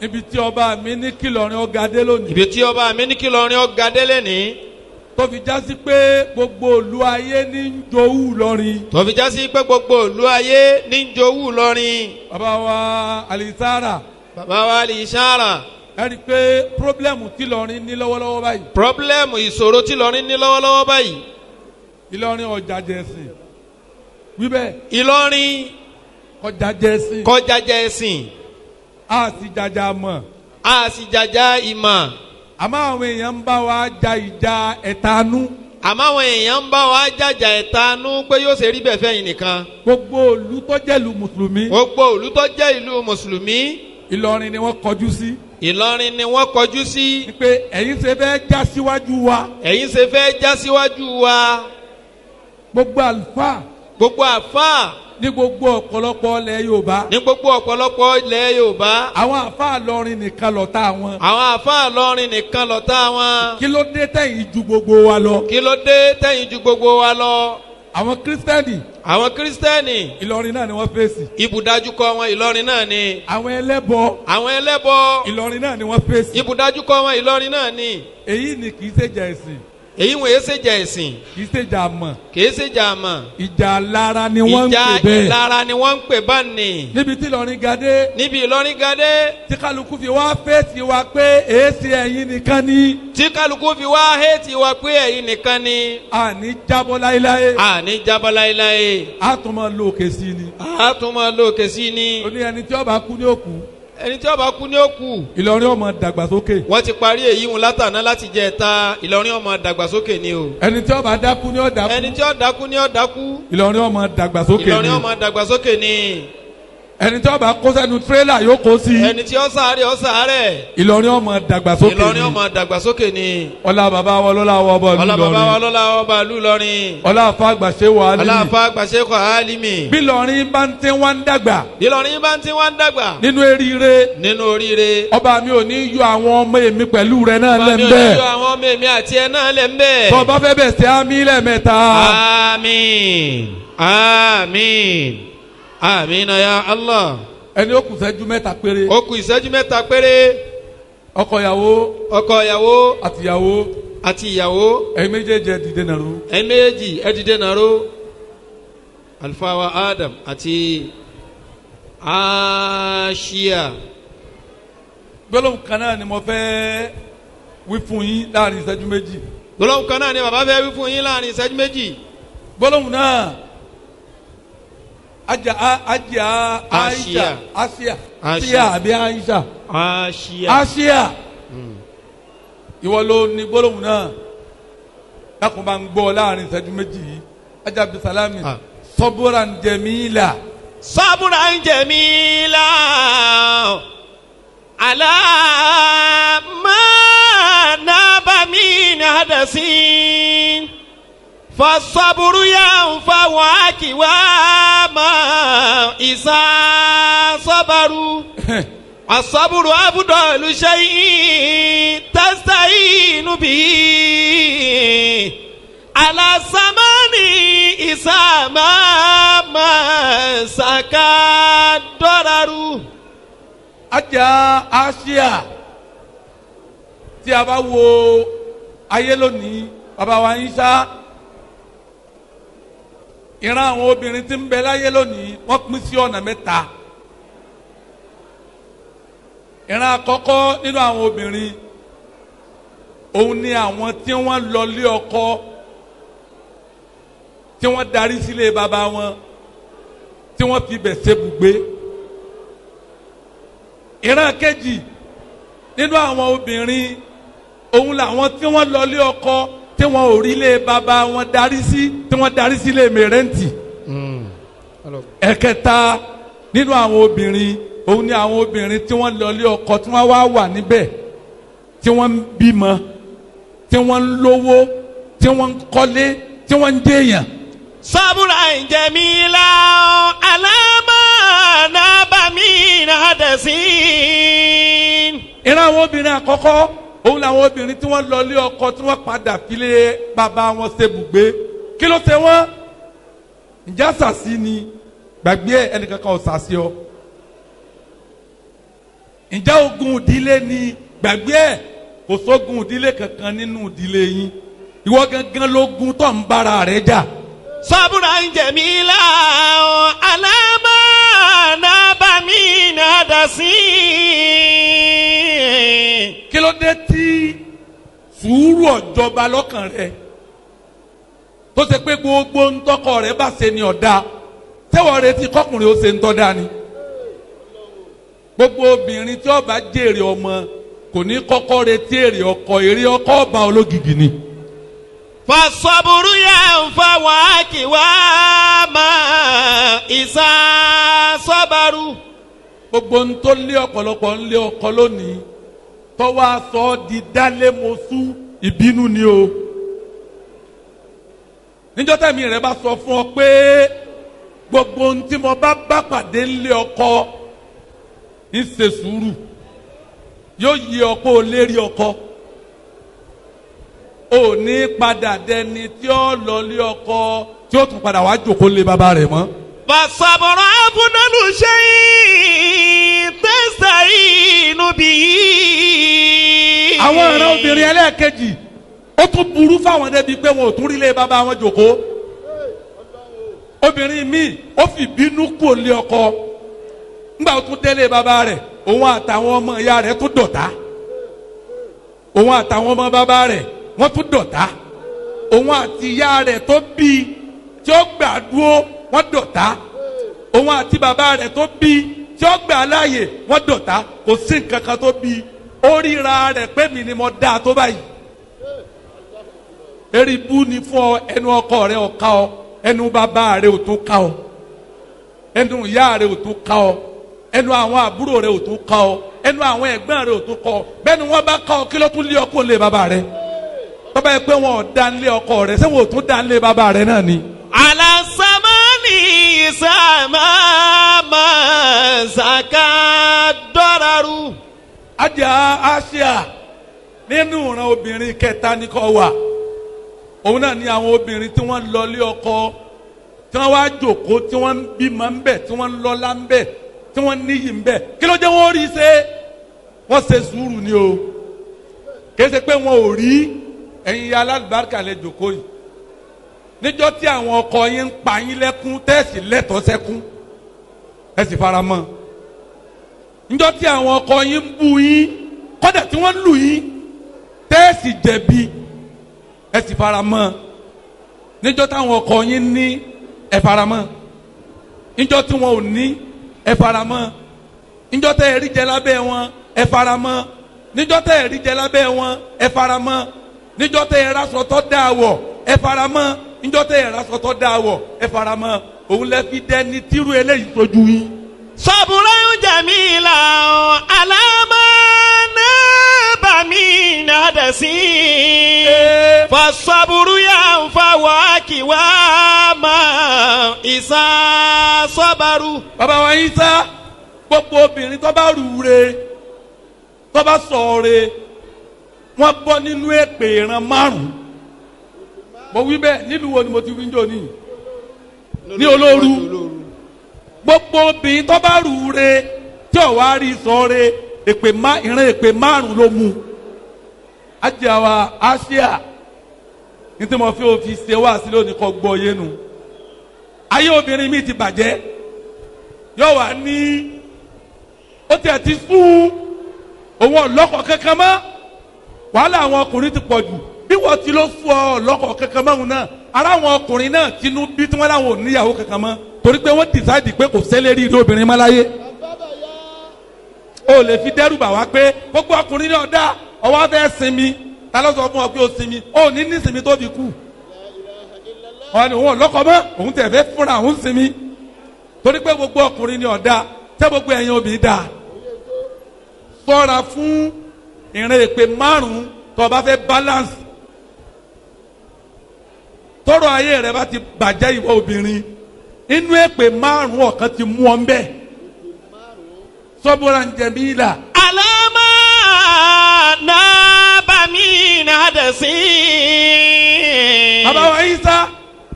Ibi tí ọba mi ní kìlọrin ọ̀gá dé lónìí. Ibi tí ọba mi ní kìlọrin ọ̀gá délé ní. Tó fi já sí pé gbogbo ìlú ayé ní ń jowú Ìlọrin. Tó fi já sí pé gbogbo ìlú ayé ní ń jowú Ìlọrin. Bàbá wa Alisara. Bàbá wa Alisara. Ẹ rí i pé problem tí Ìlọrin ní lọ́wọ́lọ́wọ́ báyìí. Problem ìṣòro tí Ìlọrin ní lọ́wọ́lọ́wọ́ báyìí. Ìlọrin ọjà jẹ̀sìn. Wíbẹ̀. Ìlọrin. Kọjá jẹ̀sìn. Kọjá jẹ̀sìn. A sì jàjà mọ̀. A sì jàjà ìmọ̀. Àmọ́ àwọn èèyàn ń bá wa ja ìjà ẹ̀tanú. Àmọ́ àwọn èèyàn ń bá wa jàjà ẹ̀tanú pé yóò ṣe rí bẹ́ẹ̀ fẹ́yìn nìkan. Gbogbo ìlú tó jẹ́ ìlú mùsùlùmí. Gbogbo ìlú tó jẹ́ ìlú mùsùlùmí. Ìlọrin ni wọ́n kọjú sí. Ìlọrin ni wọ́n kọjú sí. Pé ẹ̀yin ṣe fẹ́ já síwájú wa. Ẹ̀yin ṣe fẹ́ já síwájú wa. Gbogbo àlùfáà. Gbogbo àfáà. Ní gbogbo ọ̀pọ̀lọpọ̀ ilẹ̀ Yorùbá. Ní gbogbo ọ̀pọ̀lọpọ̀ ilẹ̀ Yorùbá. Àwọn àfáà Ìlọrin nìkan lọ̀tá wọn. Àwọn àfáà Ìlọrin nìkan lọ̀tá wọn. Kí ló dé tẹ̀yin ju gbogbo wa lọ. Kí ló dé tẹ̀yin ju gbogbo wa lọ. Àwọn kírísítẹ́nì. Àwọn kírísítẹ́nì. Ìlọrin náà ni wọ́n fèsì. Ibùdájúkọ wọn Ìlọrin náà ni. Àwọn ẹlẹ́bọ. Àwọn ẹlẹ́bọ. Ìlọrin náà ni wọ́n fèsì. Ibùdájúkọ wọn Ìlọrin náà ni. Èyí ni kì í ṣèjà ẹ̀sìn. Èyí wọ́n yé ṣèjà ẹ̀sìn. Kì í ṣèjà àmọ̀. Kì í ṣèjà àmọ̀. Ìjà lára ni wọ́n ń pè bẹ́ẹ̀. Ìjà lára ni wọ́n ń pè bá ní. Níbi tí Ìlọrin gadé. Níbi Ìlọrin gadé. Tí kálukú fi wá fèsì wa pé èsì ẹ̀yin nìkan ni. Tí kálukú fi wá hétí wa pé ẹ̀yin nìkan ni. A ní jábọ́ láéláé. A ní jábọ́ láéláé. A tún máa lo òkè sí ni. A tún máa lo òkè sí ni. Ó ní ẹni tí ó bá kú ní òkú. Ẹni tí ó bá kú ní ó kú. Ìlọrin ó máa dàgbàsókè. Wọ́n ti parí èyí wọn látàná láti jẹ ẹ̀ta. Ìlọrin ó máa dàgbàsókè ni o. Ẹni tí ó bá dákú ní ó dákú. Ẹni tí ó dákú ní ó dákú. Ìlọrin ó máa dàgbàsókè ni. Ìlọrin ó máa dàgbàsókè ni. Ẹni tí ó bá kó sẹ́nu tírélà yóò kó sí. Ẹni tí ó sáré ó sáré. Ìlọrin ó máa dàgbàsókè ni. Ìlọrin ó máa dàgbàsókè ni. Ọlá bàbá wa lọ́lá wa ọba ìlú Ìlọrin. Ọlá bàbá wa lọ́lá ọba ìlú Ìlọrin. Ọlá àfa àgbàṣe wà á lì. Ọlá àfa àgbàṣe kọ álímì. Bí Ìlọrin bá ń tí wá ń dàgbà. Bí Ìlọrin bá ń tí wá ń dàgbà. Nínú eríire. Nínú oríire. Ọba mi ò ní yọ àwọn ọmọ èmi pẹ̀lú rẹ náà lẹ́ ń Ọba mi ò bẹ́ẹ̀. ní yọ àwọn ọmọ èmi àti ẹ náà lẹ́ ń bẹ́ẹ̀. Tọ́ bá fẹ́ bẹ̀ sí àmín lẹ́ẹ̀mẹ́ta. Àmín. Àmín. Àmín ya Allah. Ẹni ó kù ìṣẹ́jú mẹ́ta péré. Ó kù ìṣẹ́jú mẹ́ta péré. Ọkọ ìyàwó. Ọkọ ìyàwó. Àti ìyàwó. Àti ìyàwó. Ẹ̀yin méjèèjì ẹ dìde nàró. Ẹ̀yin méjèèjì ẹ dìde nàró. Alfawa Adam àti Aṣíà. Gbólóhùn kan náà ni mo fẹ́ wí fún yín láàrin ìṣẹ́jú méjì. Gbólóhùn kan náà ni bàbá fẹ́ wí fún yín láàrin ìṣẹ́jú méjì. Gbólóhùn náà. Aja aja Aisha Asia Asia àbí Aisha Asia Asia ìwọ ló ní gbólóhùn náà dákun bá ń gbọ́ láàrin ìṣẹ́jú méjì yìí. Aja Abdulsalami sọbúran jẹmíìlà. Sọbúran jẹmíìlà àlá máa nábàmí nàdàsí. Fasaburu yanfa wakiwama isa sabaru asaburu abudalu shay'in tastainu bihi ala samani isa mama saka dọ́raru. Ajá Asia tí a bá wo ayé lónìí bàbá wa ń sá. Ìran àwọn obìnrin tí ń bẹ láyé lónìí wọ́n pín sí ọ̀nà mẹ́ta. Ìran àkọ́kọ́ nínú àwọn obìnrin òun ni àwọn tí wọ́n lọ lé ọkọ tí wọ́n darí sílé bàbá wọn tí wọ́n fi bẹ̀ ṣe bùgbé. Ìran kejì nínú àwọn obìnrin òun làwọn tí wọ́n lọ lé ọkọ tí wọn ò rí lé bàbá wọn darí sí tí wọn darí sí lé mẹrẹǹtì. Ẹ̀kẹta nínú àwọn obìnrin òun ni àwọn obìnrin tí wọ́n lọ lé ọkọ tí wọ́n wá wà níbẹ̀ tí wọ́n ń bímọ tí wọ́n ń lówó tí wọ́n ń kọ́lé tí wọ́n ń jẹ́yàn. Sábúrà jẹ̀mílà alámà nàbàmí nàdẹ̀sí. Ìran àwọn obìnrin àkọ́kọ́ òun làwọn obìnrin tí wọ́n lọ lé ọkọ tí wọ́n padà filé bàbá wọn ṣe bùgbé. Kí ló ṣe wọ́n? Ǹjẹ́ àṣàṣì ni? Gbàgbé ẹnìkankan ò ṣàṣì ọ. Ǹjẹ́ ogun ìdílé ni? Gbàgbé ẹ̀, kò sógun ìdílé kankan nínú ìdílé yín. Ìwọ gangan lógun tó ń bára rẹ jà. صبرا جميلا على ما ناب من حدث. Kí ló dé tí sùúrù ọ̀jọba lọ́kàn rẹ, tó ṣe pé gbogbo ntọ́kọ rẹ bá ṣe ni ọ̀dà, tẹ́wọ̀ retí kọkùnrin ó ṣe ń tọ́ da ni? Gbogbo obìnrin tí ó bá jèrè ọmọ kò ní kọ́kọ́ retí èrè ọkọ. Èrè ọkọ ọba ológìgì ni. فالصبر ينفع أقواما إذا صبروا. Gbogbo ń tó lé ọ̀pọ̀lọpọ̀ ń lé ọkọ lónìí, tọ́wọ́ aṣọ di dálémosú, ìbínú ni o. Níjọ́ tẹ̀mí rẹ bá sọ fún ọ pé gbogbo ohun tí mo bá bá pàdé ńlé ọkọ ń ṣe sùúrù, yóò yí ọkọ lérí ọkọ, ò ní padà dẹni tí ó lọ lé ọkọ tí ó tún padà wá jòkó lé bàbá rẹ̀ mọ́. فالصبر أفضل شيء تستعين به. Àwọn ìran obìnrin ẹlẹ́ẹ̀kejì, ó tún burú fáwọn débi pé wọn ò tún rí lé bàbá wọn jòkó. Obìnrin míì, ó fi bínú kò lé ọkọ, ńgbà ó tún délé bàbá rẹ̀, òun àtàwọn ọmọ ìyá rẹ̀ tún dọ̀tá, òun àtàwọn ọmọ bàbá rẹ̀ wọ́n tún dọ̀tá, òun àti ìyá rẹ̀ tó bí tí ó gbà dúró wọ́n dọ̀tá, òun àti bàbá rẹ̀ tó bí tí ó gbà láàyè wọ́n dọ̀tá. Kò sí nǹkan kan tó bí, ó ríra rẹ̀ pé mi ni mo dáa tó báyìí. Eribu ni fún ọ. Ẹnu ọkọ rẹ ò ká ọ, ẹnu bàbá rẹ ò tún ká ọ, ẹnu ìyá rẹ ò tún ká ọ, ẹnu àwọn àbúrò rẹ ò tún ká ọ, ẹnu àwọn ẹ̀gbọ́n rẹ ò tún ká ọ. Bẹ́ẹ̀ ni wọ́n bá ká ọ, kí ló tún lé ọkọ lé bàbá rẹ? Tọ́ba yẹ pé wọn ò dá nílé ọkọ rẹ, ṣé wọn ò tún dá nílé bàbá rẹ náà ni? على الزمان إذا ما مسك الضرر. Ajá Asia, nínú ìran obìnrin kẹta ní kò wà, òun náà ni àwọn obìnrin tí wọ́n lọ lé ọkọ, tí wọ́n wá jòkó, tí wọ́n ń bímọ ń bẹ̀, tí wọ́n ń lọ́lá ń bẹ̀, tí wọ́n níyì ń bẹ̀. Kí ló jẹ́ wọ́n rí ṣe? Wọ́n ṣe sùúrù ni o. Kìí ṣe pé wọn ò rí. Ẹ̀yin alálùbáríkà lè jòkó yìí, níjọ́ tí àwọn ọkọ yín ń pa yín lẹ́kún, tẹ́ẹ̀sì lẹ́tọ̀ọ́ sẹ́kún, ẹ sì fara mọ́. Níjọ́ tí àwọn ọkọ yín ń bú yín, kọ́dà tí wọ́n ń lù yín, tẹ́ẹ̀sì jẹ̀bi, ẹ sì fara mọ́. Níjọ́ táwọn ọkọ yín ní, ẹ fara mọ́. Níjọ́ tí wọn ò ní, ẹ fara mọ́. Níjọ́ tẹ́ ẹ rí jẹ lábẹ́ wọn, ẹ fara mọ́. Níjọ́ tẹ́ ẹ rí jẹ lábẹ́ wọn, ẹ fara mọ́. Níjọ́ tẹ́ ẹ rásọ tó dáa wọ̀, ẹ fara mọ́. Níjọ́ tẹ́ ẹ rásọ tó dáa wọ̀, ẹ fara mọ́. Òun lẹ fi dẹni tírú eléyìí tójú yín. صبرا جميلا على ما ناب من حدث. فالصبر ينفع أقواما إذا صبروا. Bàbá wa yín sá, gbogbo obìnrin tó bá rúure, tó bá sọ̀ọ́re, wọ́n bọ́ nínú èpè ìran márùn-ún. Mo wí bẹ́ẹ̀ nílùú wo ni mo ti wí ń jò ní? Ní Olóoru. Gbogbo obìnrin tó bá rúure tí ò wá rí sọ̀ọ́re, èpè má ìran èpè márùn-ún ló mú. Ajáwa Asia, ní tí mo fi òfin ṣe wá sí lónìí kọ́ gbọ́ yénu. Ayé obìnrin mi ti bàjẹ́, yóò wá ní ó tiẹ̀ ti sún òun ọlọ́kọ̀ kankan mọ́, wàhálà àwọn ọkùnrin ti pọ̀ jù. Bí wọ́n ti ló sún ọ ọlọ́kọ̀ kankan mọ́ òun náà, ara àwọn ọkùnrin náà tinú bí tí wọ́n láwọn ò níyàwó kankan mọ́, torí pé wọ́n decide pé kò sẹ́lẹ̀rí ilé obìnrin mọ́ láyé. O lè fi dẹ́rù bà wá pé gbogbo ọkùnrin náà dá ọwọ́ fẹ́ sinmi. Ta ló sọ fún ọ pé o sinmi? O ní ní sinmi tó fi kú. Ọ ní òun ọlọ́kọ̀ mọ́, òun tẹ̀ fẹ́ fúnra òun sinmi, torí pé gbogbo ọkùnrin ni ọ̀dà. Tẹ́ gbogbo ẹ̀yin obìnrin dà, ṣọ́ra fún ìrìn èpè márùn-ún tó o bá fẹ́ balance. Tọrọ ayé rẹ bá ti bàjẹ́, ìwọ obìnrin, inú èpè márùn-ún ọ̀kan ti mú ọ ń bẹ́ẹ̀. Sọ́bùrà ń jẹ̀mí ìlà. على ما ناب من حدث. Bàbá wa Isa,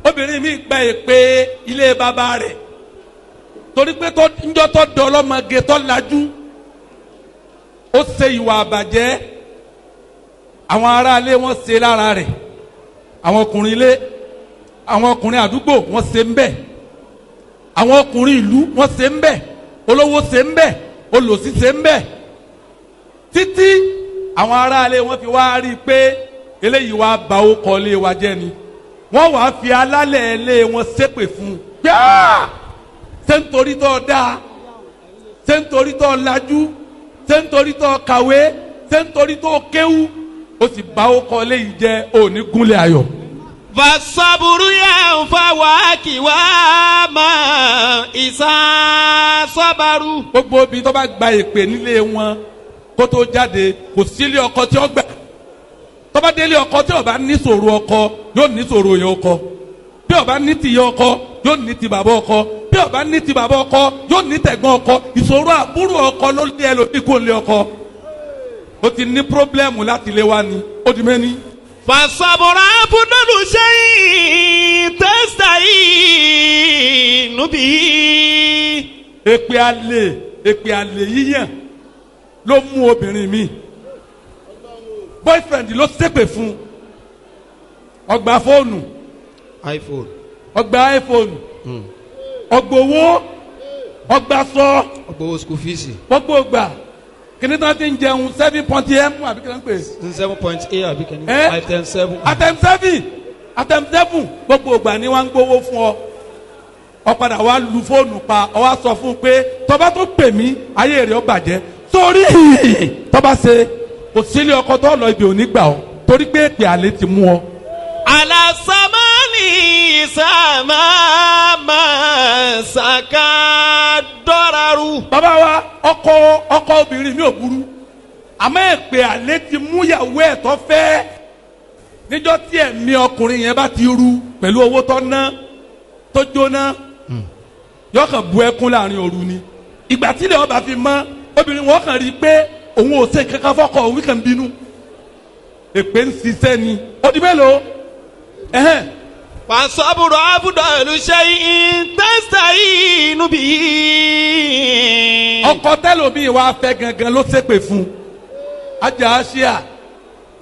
obìnrin mi gba èpè ilé bàbá rẹ̀, torí pé njọ́ tó dọ̀ ọlọ́mọge tó lajú, Ó ṣe ìwà àbàjẹ́, àwọn aráalé wọn ṣe lára rẹ̀, àwọn ọkùnrin ilé, àwọn ọkùnrin àdúgbò wọn ṣe ń bẹ̀, àwọn ọkùnrin ìlú wọn ṣe ń bẹ̀, olówó ṣe ń bẹ̀, olòṣì ṣe ń bẹ̀, títí àwọn aráalé wọn fi wá rí i pé eléyìí wá ba orúkọ ilé wa jẹ́ ni. Wọ́n wàá fi alálẹ̀ ilé wọn ṣépè fún un pé ṣé nítorí tó dáa, ṣé nítorí tó lajú, ṣé nítorí tó kàwé, ṣé nítorí tó kéwú, ó sì bá orúkọ ilé yìí jẹ́, òní gúnlẹ̀ ayọ̀. Fasaburu yẹn fa wákì wá máa ìsà sọ́baru. Gbogbo obìnrin tó bá gba èpè nílé wọn kó tó jáde, kò sílé ọkọ tí ó gbà. Tó bá délé ọkọ, tí ó bá ní sòrò ọkọ, yóò ní sòrò ìyá ọkọ. Bí ó bá ní ti ìyá ọkọ, yóò ní ti bàbá ọkọ. Bí ó bá ní ti bàbá ọkọ, yóò ní tẹ̀gbọ́n ọkọ. Ìṣòro àbúrò ọkọ ló lé ẹlòmíì kó lé ọkọ. Ó ti ní problem láti lé wa ni ó di mẹ́ni. Fasabura afudalu sẹ́yìn tẹ́sítà yìí nùbí. Èpè àlè, èpè àlè yíyàn ló mú obìnrin mi. Boyfriend ló ṣépè fún, ọgbà fóònù, iPhone, ọgbà iPhone, ọgbà owó, ọgbà sọ, ọgbọ̀wọ́ school fees. Gbogbo gbà kìnìún tó ti ń jẹun 7 point m àbí kí ló ń pè? 7.8 àbí kìíní. Eh? 5 10 7. Atem 7, atem 7, gbogbo ìgbà ni wọ́n ń gbowó fún ọ. Ọ padà wá lu fóònù pa, ọ wá sọ fún un pé tọba tó pè mí, ayé rẹ̀ ó bàjẹ́. Torí tọba ṣe kò sílé ọkọ tó lọ, ibi òní gbà ọ, torí pé èpè àlè ti mú ọ. Alasamani samama saka dọ́raru. Bàbá wa, ọkọ ọkọ obìnrin mi ò burú, àmọ́ èpè àlè ti mú ìyàwó ẹ̀ tó fẹ́. Níjọ́ tí ẹ̀mí ọkùnrin yẹn bá ti ru pẹ̀lú owó tó ná tó jóná, yóò kàn bu ẹkún láàrin òru ni. Ìgbà tí ilẹ̀ ọba fi mọ́, obìnrin wọn kàn rí i pé òun ò ṣe kankan fọ́kọ òun, kàn bínú. Èpè ń ṣiṣẹ́ ni. Ó di mélòó? Ẹ̀hẹ́n. Fasaburu afudalu sẹ́yìn tẹ́sítà yìí nùbí. Ọkọ tẹlomi wa fẹ́ gangan ló ṣépè fún. Ajá aṣíà,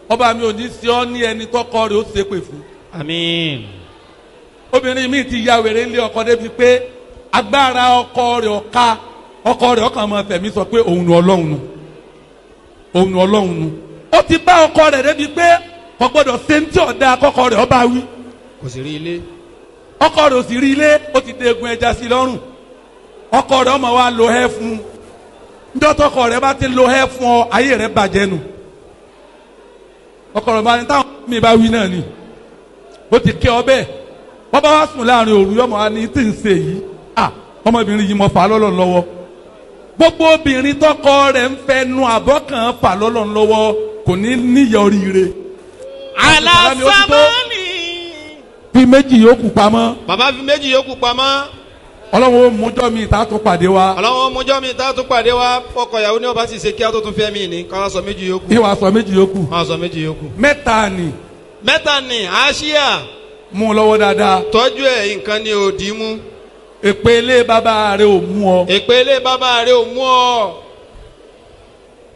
ọba mi ò ní sí ọ ní ẹni tọkọ rẹ̀ ó ṣépè fún. Àmín. Obìnrin mi ti ya wèrè ńlé ọkọ débi pé agbára ọkọ rẹ̀ ọ̀ka. Ọkọ rẹ̀ ọkàn máa fẹ̀mí sọ pé òun nu Ọlọ́run nu, òun nu Ọlọ́run nu. Ó ti bá ọkọ rẹ̀ débi pé kò gbọ́dọ̀ ṣe ní tí ọ̀dà kọ́kọ́ rẹ̀ ọba wí. Kò sì rí ilé. Ọkọ rẹ̀ ò sì rí ilé, ó ti dégun ẹja sí lọ́rùn. Ọkọ rẹ̀ ọmọ wa lo ẹ́ fún un. Njọ́ tọkọ rẹ̀ bá ti lo ẹ́ fún ọ, ayé rẹ̀ bàjẹ́ nu. Ọkọ rẹ̀ bá ní táwọn mi bá wí náà ni ó ti kẹ́ ọ bẹ́ẹ̀. Wọ́n bá wá sùn láàrin òru, yọmọ wa ní tí ń ṣe yìí. À, ọmọbìnrin yìí mọ fà lọ́lọ́ lọ́wọ́. Gbogbo obìnrin tọkọ rẹ̀ ń fẹnu àbọ̀kàn fà lọ́lọ́ lọ́wọ́ kò ní níyà oríire. Alasamani. Fi méjì yòókù pamọ́. Bàbá fi méjì yòókù pamọ́. Ọlọ́run ó mújọ́ mi ìta tó pàdé wa. Ọlọ́wọ́n mújọ́ mi tá a tún pàdé wa. Fọkọ ìyàwó ní ọba sì ṣe kí a tó tún fẹ́ mi ní ká sọ méjì yòókù. Ìwà sọ méjì yòókù. Ká sọ méjì yòókù. Mẹ́ta ni. Mẹ́ta ni àṣìyà. Mú un lọ́wọ́ dáadáa. Tọ́jú ẹ̀, nǹkan ni ò dì í mú. Èpè ilé bàbá rẹ̀ ò mú ọ. Èpè ilé bàbá rẹ̀ ò mú ọ.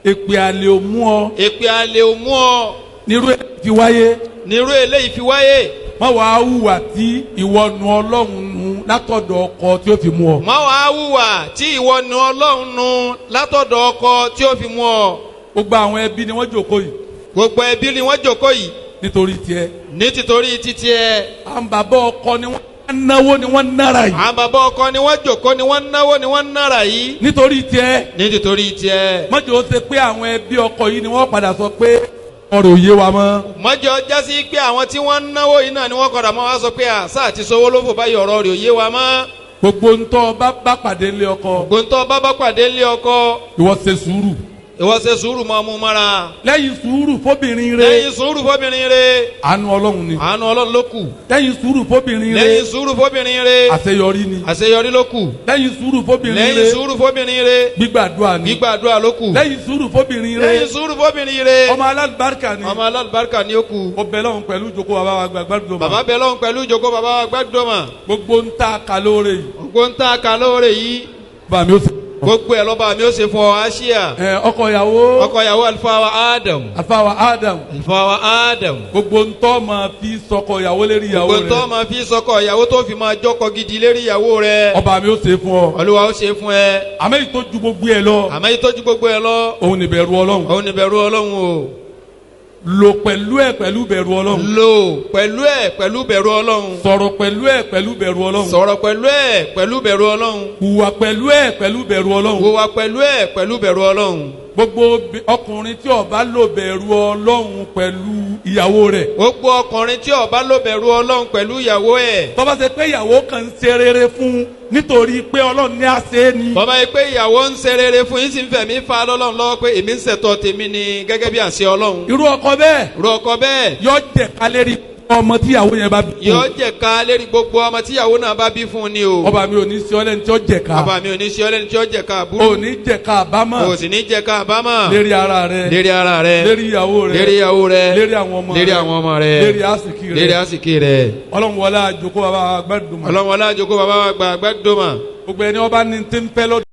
Èpè àlè ò mú ọ. Èpè àlè ò mú ọ. Nírú ẹ̀ fi wáyé. Nírú eléyìí fi wáyé. Má wàá hùwà tí ìwọ nu Ọlọ́run nu látọ̀dọ̀ ọkọ tí ó fi mú ọ. Má wàá hùwà tí ìwọ nu Ọlọ́run nu látọ̀dọ̀ ọkọ tí ó fi mú ọ. Gbogbo àwọn ẹbí ni wọ́n jókòó yìí. Gbogbo ẹbí ni wọ́n jókòó yìí. Nítorí tiẹ̀. Ní títorí títí ẹ. Àwọn bàbá ọkọ ni wọ́n náwó ni wọ́n nára yìí. Àwọn bàbá ọkọ ni wọ́n jókòó, ni wọ́n náwó, ni wọ́n nára yìí. Nítorí tiẹ̀. Ní títorí tiẹ̀. Mọ́jọ́ ó ṣe pé àwọn ẹbí ọkọ yìí ni wọ́n padà sọ pé ọ̀rọ̀ òye wa mọ́. Mọ́jọ́ jásí pé àwọn tí wọ́n ń náwó yìí náà ni wọ́n kọ̀dà mọ́ wá sọ pé àṣà àti sowó ló fò báyìí, ọ̀rọ̀ rẹ̀ òye wa mọ́. Gbogbo ntọ́ bá bá pàdé ńlé ọkọ. Gbogbo ntọ́ bá bá pàdé ńlé ọkọ. Ìwọ ṣe sùúrù. Ìwọ ṣe sùúrù, mọ́ mú mọ́ra. Lẹ́yìn sùúrù fóbìnrin rẹ̀. Lẹ́yìn sùúrù fóbìnrin rẹ̀. Àánú Ọlọ́run ni. Àánú Ọlọ́run ló kù. Lẹ́yìn sùúrù fóbìnrin rẹ̀. Lẹ́yìn sùúrù fóbìnrin rẹ̀. Àṣeyọrí ni. Àṣeyọrí ló kù. Lẹ́yìn sùúrù fóbìnrin rẹ̀. Lẹ́yìn sùúrù fóbìnrin rẹ̀. Gbígbàdúrà ni. Gbígbàdúrà ló kù. Lẹ́yìn sùúrù fóbìnrin rẹ̀. Lẹ́yìn sùúrù fóbìnrin rẹ̀. Ọmọ alálùbáríkà ni. Ọmọ alálùbáríkà ni ó kù. Ó bẹ lọ́hùn pẹ̀lú ìjókòó bàbá wa gbàgbàdúrà. Bàbá bẹ lọ́hùn pẹ̀lú ìjókòó bàbá wa gbàdúrà. Gbogbo ń ta kàlóore yìí. Gbogbo ń ta kàlóore yìí. Bàmí ó sì Gbogbo ẹ̀ lọ́ba mi ó ṣe fún ọ Asia. Ẹ ọkọ ìyàwó. Ọkọ ìyàwó àlùfáà wa Adam. Àlùfáà wa Adam. Àlùfáà wa Adam. Gbogbo ntọ́ máa fi sọkọ ìyàwó lérí ìyàwó Gbogbo tó rẹ. máa fi sọkọ ìyàwó tó fi máa jọkọ gidi lérí ìyàwó rẹ. Ọba mi ó ṣe fún ọ. Olúwa ó ṣe fún ẹ. Àmọ́ èyí tó ju gbogbo ẹ lọ. Àmọ́ yìí tọ́jú gbogbo ẹ lọ. Òun ni bẹ̀rù Ọlọ́run. Òun ni bẹ̀rù Ọlọ́run o. Lò pẹ̀lú ẹ pẹ̀lú bẹ̀rù Ọlọ́run. Lò pẹ̀lú ẹ pẹ̀lú bẹ̀rù Ọlọ́run. Sọ̀rọ̀ pẹ̀lú ẹ pẹ̀lú bẹ̀rù Ọlọ́run. Sọ̀rọ̀ pẹ̀lú ẹ pẹ̀lú bẹ̀rù Ọlọ́run. Hùwà pẹ̀lú ẹ pẹ̀lú bẹ̀rù Ọlọ́run. Wùwà pẹ̀lú ẹ pẹ̀lú bẹ̀rù Ọlọ́run. Gbogbo ọkùnrin tí ó bá lò bẹ̀rù Ọlọ́run pẹ̀lú ìyàwó rẹ̀. Gbogbo ọkùnrin tí ó bá lò bẹ̀rù Ọlọ́run pẹ̀lú ìyàwó ẹ̀. Tó bá ṣe pé ìyàwó kan ń ṣe rere fún nítorí pé Ọlọ́run ní àṣẹ ni. Bọ́bá yìí pé ìyàwó ń ṣe rere fún yín sì ń fẹ̀mí fa lọ́lọ́run lọ́wọ́ pé èmi ń ṣètò tèmi ni gẹ́gẹ́ bí àṣẹ Ọlọ́run. Irú ọkọ bẹ́ẹ̀. Irú ọkọ bẹ́ẹ̀. Yọ jẹ kálérí ọmọ tíyàwó yẹn bá bí fún. Yọ jẹ ká lérí gbogbo ọmọ tíyàwó náà bá bí fún ni o. Ọba mi ò ní sí ọlẹ́ni tí ó jẹ ká. Ọba mi ò ní sí ọlẹ́ni tí ó jẹ ká àbúrò. Ò ní jẹ ká àbámọ̀. Ò sì ní jẹ ká àbámọ̀. Lérí ara rẹ. Lérí ara rẹ. Lérí ìyàwó rẹ. Lérí ìyàwó rẹ. Lérí àwọn ọmọ rẹ. Lérí àwọn ọmọ rẹ. Lérí àsìkí rẹ. Lérí àsìkí rẹ. Ọlọ́run wọlé àjòkó bàbá gbẹ́dùnmọ̀. Ọlọ́run wọlé àjòkó bàbá gbẹ́dùnmọ̀. Gbogbo ẹni ọba ní ti ń fẹ́ lọ́dún.